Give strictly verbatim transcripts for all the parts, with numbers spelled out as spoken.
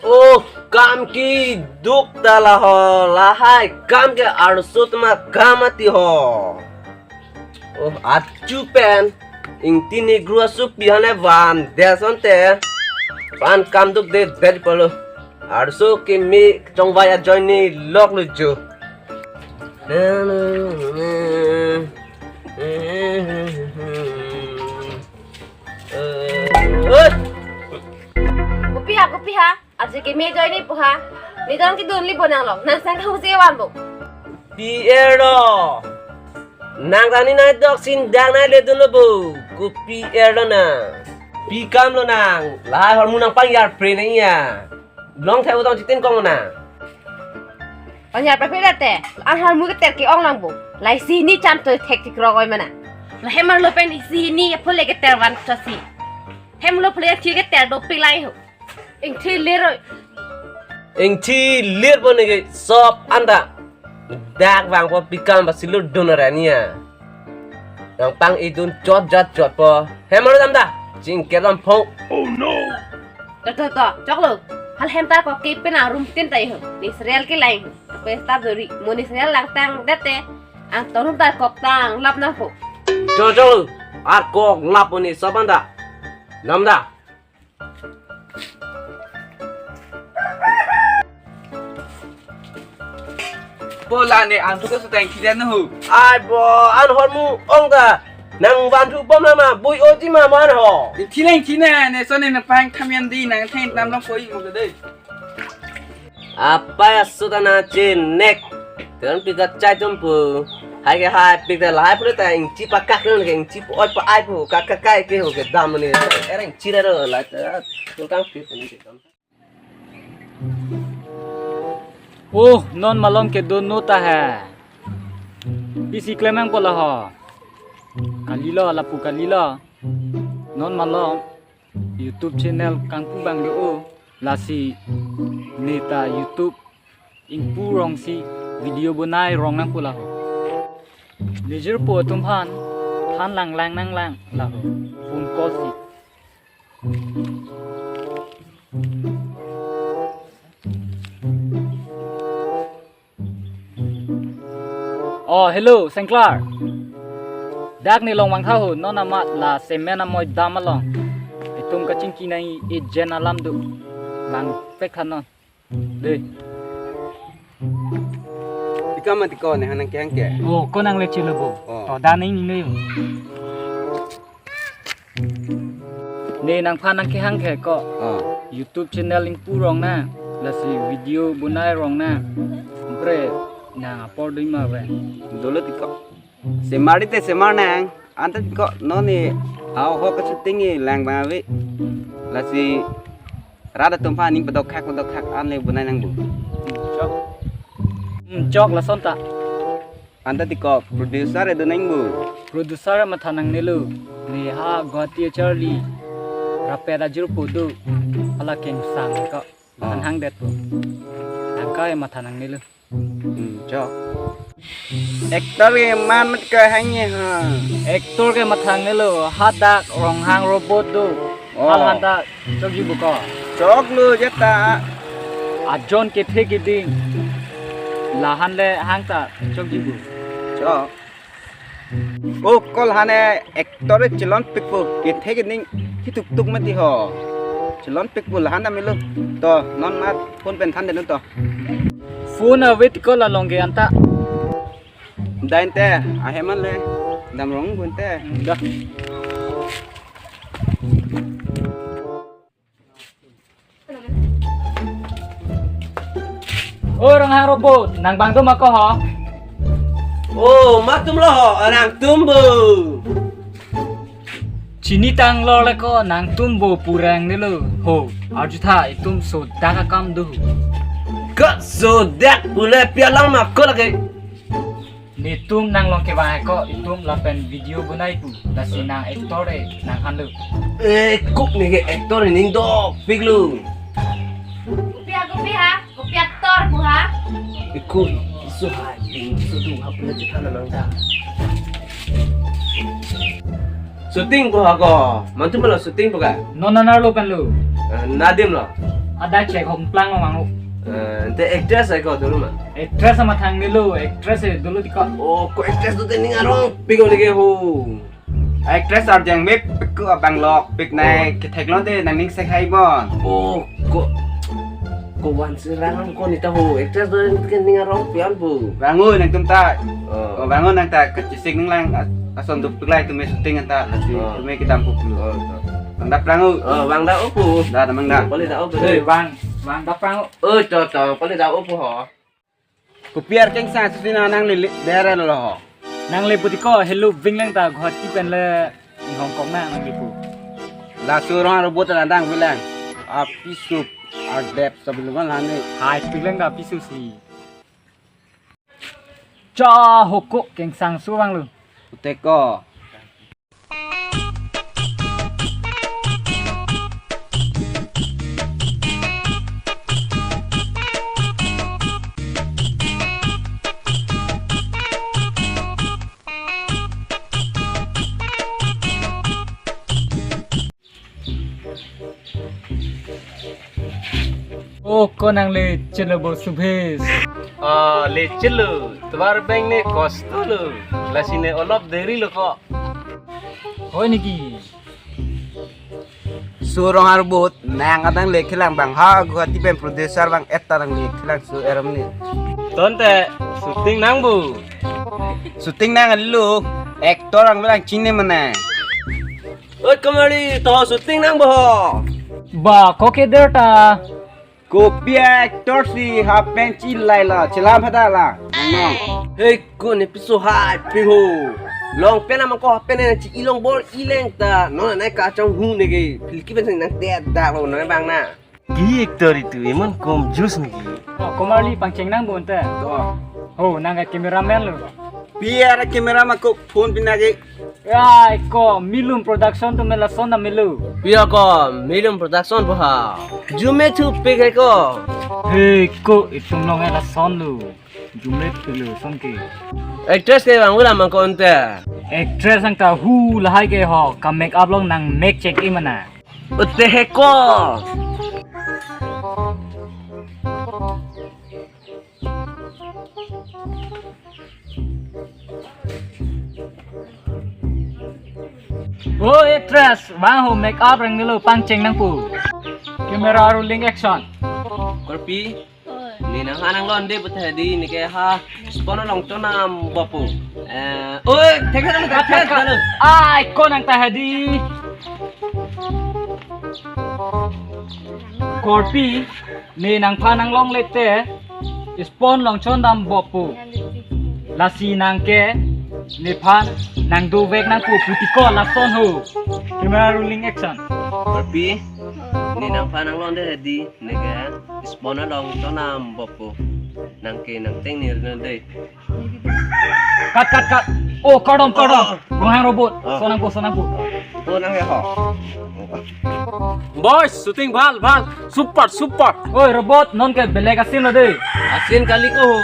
Oh, kam keduk ta la ho, lahai kam ke arso atum akam mati ho. Oh, achu pen ingti negro asopi hane van de asonte. Pan kam dukde det polo. Arso keme chongvai ajoine lok lo jo. Eh, eh. Kopi ha, kopi ha? Arje keme ajoine pu ha. Ne don kedun li bonang long. Nang sang kahu se van bo. Pi er lo. Nang tani nai dok sin dak nai ledun lo bo. Kopi er lonang. Pi kam lonang. Lahai hormu nangpangyar pre nang ya. Long thai utang chitin kong na. Pangyar pre pre te. An hormu keter ke-ong lang bo. Lahai si ni cham to thek tik rok oi mana. La hem arlo pen isi ni ya phule keter van chasi. Hem lo phule thi keter dopik lahai ho. Ingthi lir oi. Ingthi lir po ne ke sop anta. Dak vangpo pi kam ba silur dun arani ya. Nangpang idun chot jat chot po. Hem arlo dam da. Chingke dam phong. Oh no. To to to, choklo. Hal hem ta kok ke pen arum tin ta iho. Ne serial ke lain. Pe ta dori. Mo ne serial langtang det te. Ang tonum ta kok tanglap nangpo. Cho cho. Ar kok lap po ne sop anta. Dam da. Po la ne an thu ke sutang kidan ho. Ai bo, an hormu ong ta. Nang van thu bom lama bui oti ma man ho. Ingthi lang ingthi na ne so ne nangpang khamian di nang theng nam long koi mo ke dei. Apai asut ana che nek. Tun pi kachai tum pu. Hai ke hai pi ke lahai pu ta ingchi pakak tum ke ingchi pu oi pa ai pu kak kak kai ke ho ke dam ne. Era ingchi ra ro la ta. Tul kang pi pu ni ke dam. Oh, non malom kedun nu ta he. Pi si klemang po la ho. Kalilo, lapu kalilo. Non malom YouTube channel kangpu bang do o. Lasi ne ta YouTube ingpu rong si video bonai rong nang pu la ho. Ne jirpo atum aphan than lang lang nang lang la ho. Phone call si. Oh, hello, Sengklar. Dak ne long vang tha ho, non amat la semen amoi dam along. Itum kachingki nai agent alam do. Vangpek tha non. Dei. Pi kam mati ko ne hanang kehang ke. Oh, ko nang le chilo bo. Oh. To da ning ne. Ne nangphan nangkehang ke ko. Ah. YouTube channel ingpu rong na. Lasi video bonai rong na. Pre nang apor dui ma ve. Dolo ti ko. Semar te semar nang. Anta ti ko non ne. Au ho ka shooting ni lang ba ve. Lasi rat atum aphan ning padok khak padok khak an le bonai nang bu. Chok. Hmm, chok lason ta. Anta ti ko producer do nang bu. Producer matha nangnelo. Ne ha Guwahati acharli. Rapet ajirpo do. Hala kengsang ko. Ah. An hang det po. Nangkai matha nangnelo. Hmm, chok. Actor ke man mat kehang ye ha. Actor ke matha nangnelo. Hadak Ronghang Robot do. Oh. Hal han ta chokji bu ko. Choklo jeta. Ajon kethe keding. La han le hang ta chokji bu. Chok. Oh, ko la han actor chelon pikpo. Kethe keding hituk tuk mati ho. Chelon pikpo la han ta melo. To, non mat phone pen than de non to. Phone ave ti ko la long ke anta. Dain te, ahem an le. Dam rong bun te. Da. O Ronghang Robot, nang bang do ma ko ho? O, ma tum lo ho, nang tum bo. Chini tang lo le ko nang tum bo purang ne lo. Ho, arju tha itum sodak akam do. Ko sodak pule pialang ma ko lagi. Netum nang long kevang ko itum lapen video bonai pu. Lasi nang actor e nang hanlo. Eh, kuk ne ke actor ning dopik lo. Kopi ha, kopi ha, kopi actor pu ha. Iku isu ha ding isu tu ha pula cita na nang ta. Shooting po ako. Mantu malo shooting po ka? Non non arlo pen lo. Eh, nadim lo. Ada chek hong plang lo mangu. Eh, te actress ako dulu ma. Actress sama thang ni lo, actress eh dulu tiko. Oh, ko actress tu te ning arong pik ko lagi ho. Actress arjang me pik ko abang lok pik nai Oh. Kethek lo te nangning sek hai bon. Oh, ko ko wan serang ko nita ho. Actress tu te ning arong pian po. Bangun nangtum ta. Oh. Oh, bangun nang ta kechisik ning lang as- ason duk pik lai tu me shooting anta. Lasi Oh. Tu me kita ampu dulu. Oh, to. Bang dap plang u. Oh, bang dap upu. Da, da, bang dap. Pali dap upu. Hei, bang, bang dap plang u. Oh, to, to, pali dap upu ho. Kopi arkengsang susi na nangle le dere lo ho. Nangle pu tiko helo ving lang ta Guwahati pen le Hong Kong na nangli pu. Laso rong robot la dang bilang. Apisu ardep sabilungan hane. Hai pik lang ta apisu si. Cha hoko kengsang su bang lo. Uteko. Oh, ko nangle chelo bo Subhesh. Ah, le chelo. Tovar bang ne kosto lo. Lasi ne olop deri lo ko. Hoi niki. Surong arbut nang adang le kelang bang ha Guwahati pen producer bang eta nangle kelang su eram ni. Tonte shooting nang bu. Shooting nang lo actor ang bilang chine mana. Oi, Komali, to shooting nang bo ho. Ba, ko ke der ta. Kopi actor si hapen chi lai la, chelam phada la. Nong. Hei, ko ne piso hai pi ho. Long pen ama ko hapen ne chi ilong bol ileng ta. Non nai kachong hu ne ke. Philki pen nang te da lo non bang na. Ki actor itu eman kom jus niki. Oh, Komali pangcheng nang bo anta. To. Ho, nang ke cameraman lo. Pi ara camera ma ko phone pina ke. Ai ko Milum Production tu mela son na milu. Pi ako Milum Production po ha. Jume thu pik hai ko. Hei ko itum long ela son lo. Jume thu lo son ke. Actress ke bang ula mang ko anta. Actress ang ta hu lahai ke ho. Ka make up long nang make check i mana. Ute he ko. Oh, actress, bang ho make up reng nilo pangcheng nang pu. Camera rolling action. Korpi, Oi. Ne nang ha nang lon de pute di ne ke ha spon long chonam bapu. Eh, oi, thek thek thek thek. Ai, ko nang ta hadi. Korpi, ne nangphan nang long lete, spon long chondam bopu. Lasi nang ke, nephan nang dovek nang pu putiko lason ho. Camera rolling action. Korpi, ne nangphan nang long de di, ne ke spon long chonam bopu. Nang ke nang teng nir na de. Cut, cut, cut. Oh, kardom, kardom. Oh. Ronghang robot. Oh. Sonang po, sonang po. Oh, nang ya ho. Boys, shooting bhal, bhal. Super, super. Oi, robot, non ke belek asin lo de. Asin kali ko ho.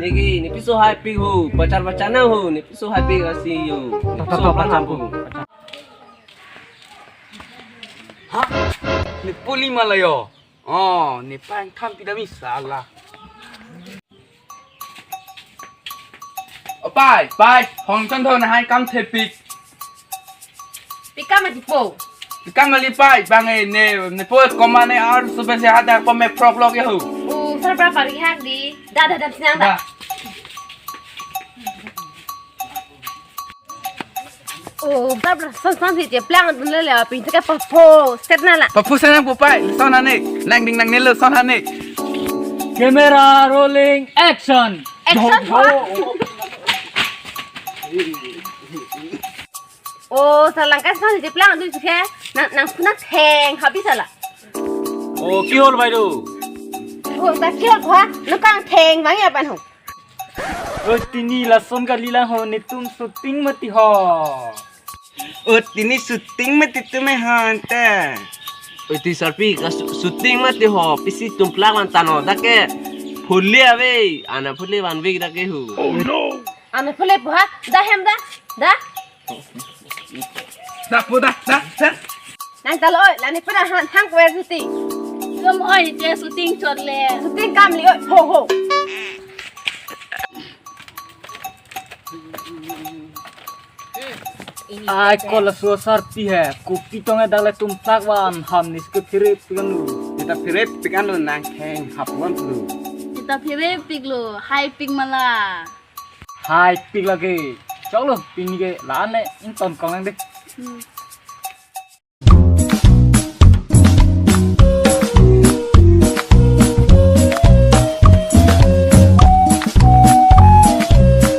Niki, ne piso hai pi ho. Pacar pacar na ho. Ne piso hai pi asi yo. Ne piso pacar po. Ha? Ne puli malayo. Oh, ne pang tham pidami sala. Oh, pai, pai, hong chon thon hai kam thepik. Pikam aji po. Pikam ali pai, bang eh, ne, ne po koma ne ar super se hada kome prok lok ya hu. Oh, sar pra pari hak di. Da, da, da, sinang da. Da. Oh, bra bra, son son si je plang dun le le, pin ke papo, set na la. Papo sana po pai, son ane, nang ding nang nelo son ane. Camera rolling, action. Action, ho, ho. Oh, salang ka son si je plang dun si ke, nang nang puna theng, habi sala. Oh, ki hol bai do? Oh, ta ki hol ha, nang kang theng, bang ya pan ho. Oh, tini lason kali lang ho, netum shooting mati ho. Oh, tini shooting mati tu me ho anta. Oh, ti sarpi ka su- shooting mati ho, pisi tum plak man tano, dake phule ave, ana phule van vik dake hu. Oh no. Ana phule po ha, da hem da, da. Dak po dak dak dak. Nang ta lo oi, la ne pada han hang kwe shooting. Lam oi, te shooting chot le. Shooting kam li oi, ho ho. Ai ko laso asarpi he, kopi tong e dak le tum tak van ham nis ke phirip pikan lo. Sita phirip pikan lo nang kheng hap van lo. Sita phirip pik lo, hai pik mala. Hai pik lagi. Chok lo, pini ke la-an le ington kong nang de. Hmm.